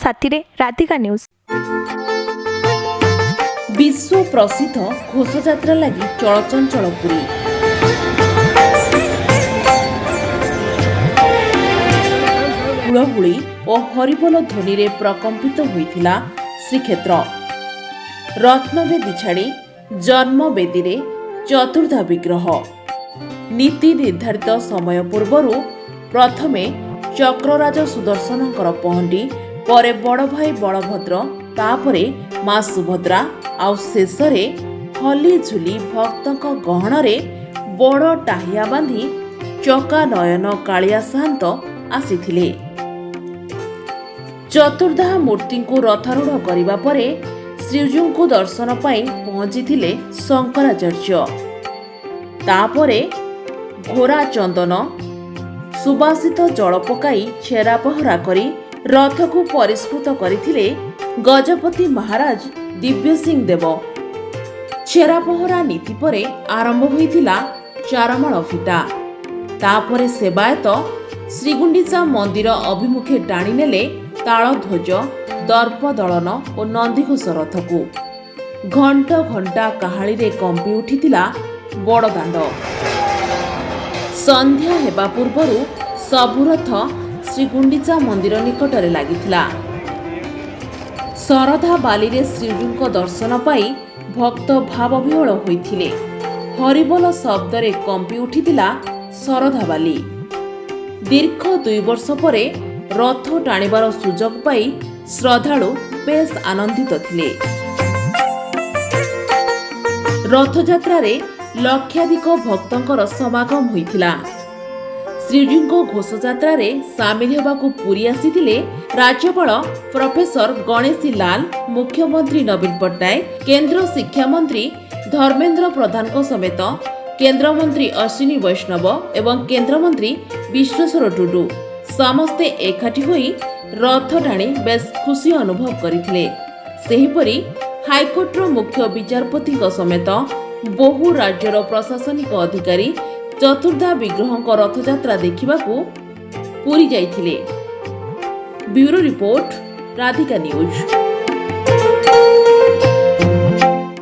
ସାଥିରେ ରାଧିକା ନ୍ୟୁଜ୍। ବିଶ୍ୱ ପ୍ରସିଦ୍ଧ ଘୋଷଯାତ୍ରା ଲାଗି ଚଳଚଞ୍ଚଳ ପୁରୀ। ହୁଳହୁଳି ଓ ହରିବୋଲ ଧ୍ୱନିରେ ପ୍ରକମ୍ପିତ ହୋଇଥିଲା ଶ୍ରୀକ୍ଷେତ୍ର। ରତ୍ନବେଦୀ ଛାଡ଼ି ଜନ୍ମବେଦୀରେ ଚତୁର୍ଦ୍ଧା ବିଗ୍ରହ। ନୀତି ନିର୍ଦ୍ଧାରିତ ସମୟ ପୂର୍ବରୁ ପ୍ରଥମେ ଚକ୍ରରାଜ ସୁଦର୍ଶନଙ୍କର ପହଣ୍ଡି, ପରେ ବଡ଼ ଭାଇ ବଳଭଦ୍ର, ତାପରେ ମା ସୁଭଦ୍ରା ଆଉ ଶେଷରେ ହଲି ଝୁଲି ଭକ୍ତଙ୍କ ଗହଣରେ ବଡ଼ ଟାହିଆ ବାନ୍ଧି ଚକା ନୟନ କାଳିଆ ସାଆନ୍ତ ଆସିଥିଲେ। ଚତୁର୍ଦ୍ଧା ମୂର୍ତ୍ତିଙ୍କୁ ରଥାରୂଢ଼ କରିବା ପରେ ଶ୍ରୀଜୀଉଙ୍କୁ ଦର୍ଶନ ପାଇଁ ପହଞ୍ଚିଥିଲେ ଶଙ୍କରାଚାର୍ଯ୍ୟ। ତାପରେ ଘୋରା ଚନ୍ଦନ, ସୁବାସିତ ଜଳ ପକାଇ ଛେରା ପହଁରା କରି ରଥକୁ ପରିଷ୍କୃତ କରିଥିଲେ ଗଜପତି ମହାରାଜ ଦିବ୍ୟସିଂହ ଦେବ। ଛେରା ପହଁରା ନୀତି ପରେ ଆରମ୍ଭ ହୋଇଥିଲା ଚାରମାଳ ଫିତା। ତାପରେ ସେବାୟତ ଶ୍ରୀଗୁଣ୍ଡିଚା ମନ୍ଦିର ଅଭିମୁଖେ ଟାଣିନେଲେ ତାଳଧ୍ୱଜ, ଦର୍ପଦଳନ ଓ ନନ୍ଦିଘୋଷ ରଥକୁ। ଘଣ୍ଟ ଘଣ୍ଟା କାହାଳିରେ କମ୍ପି ଉଠିଥିଲା ବଡ଼ଦାଣ୍ଡ। ସନ୍ଧ୍ୟା ହେବା ପୂର୍ବରୁ ସବୁ ରଥ ଶ୍ରୀଗୁଣ୍ଡିଚା ମନ୍ଦିର ନିକଟରେ ଲାଗିଥିଲା। ଶରଧା ବାଲିରେ ଶ୍ରୀଜୀଉଙ୍କ ଦର୍ଶନ ପାଇଁ ଭକ୍ତ ଭାବବିହ୍ୱଳ ହୋଇଥିଲେ। ହରିବୋଲ ଶବ୍ଦରେ କମ୍ପି ଉଠିଥିଲା ଶରଧାବାଲି। ଦୀର୍ଘ 2 ବର୍ଷ ପରେ ରଥ ଟାଣିବାର ସୁଯୋଗ ପାଇ ଶ୍ରଦ୍ଧାଳୁ ବେଶ୍ ଆନନ୍ଦିତ ଥିଲେ। ରଥଯାତ୍ରାରେ ଲକ୍ଷାଧିକ ଭକ୍ତଙ୍କର ସମାଗମ ହୋଇଥିଲା। ଶ୍ରୀଜୀଉଙ୍କ ଘୋଷଯାତ୍ରାରେ ସାମିଲ ହେବାକୁ ପୁରୀ ଆସିଥିଲେ ରାଜ୍ୟପାଳ ପ୍ରଫେସର ଗଣେଶୀ ଲାଲ, ମୁଖ୍ୟମନ୍ତ୍ରୀ ନବୀନ ପଟ୍ଟନାୟକ, କେନ୍ଦ୍ର ଶିକ୍ଷାମନ୍ତ୍ରୀ ଧର୍ମେନ୍ଦ୍ର ପ୍ରଧାନଙ୍କ ସମେତ କେନ୍ଦ୍ରମନ୍ତ୍ରୀ ଅଶ୍ୱିନୀ ବୈଷ୍ଣବ ଏବଂ କେନ୍ଦ୍ରମନ୍ତ୍ରୀ ବିଶ୍ୱେଶ୍ୱର ଟୁଡୁ। ସମସ୍ତେ ଏକାଠି ହୋଇ ରଥ ଟାଣି ବେଶ୍ ଖୁସି ଅନୁଭବ କରିଥିଲେ। ସେହିପରି ହାଇକୋର୍ଟର ମୁଖ୍ୟ ବିଚାରପତିଙ୍କ ସମେତ ବହୁ ରାଜ୍ୟର ପ୍ରଶାସନିକ ଅଧିକାରୀ ଚତୁର୍ଦ୍ଧା ବିଗ୍ରହଙ୍କ ରଥଯାତ୍ରା ଦେଖିବାକୁ ପୁରୀ ଯାଇଥିଲେ। Bureau report, Radhika news.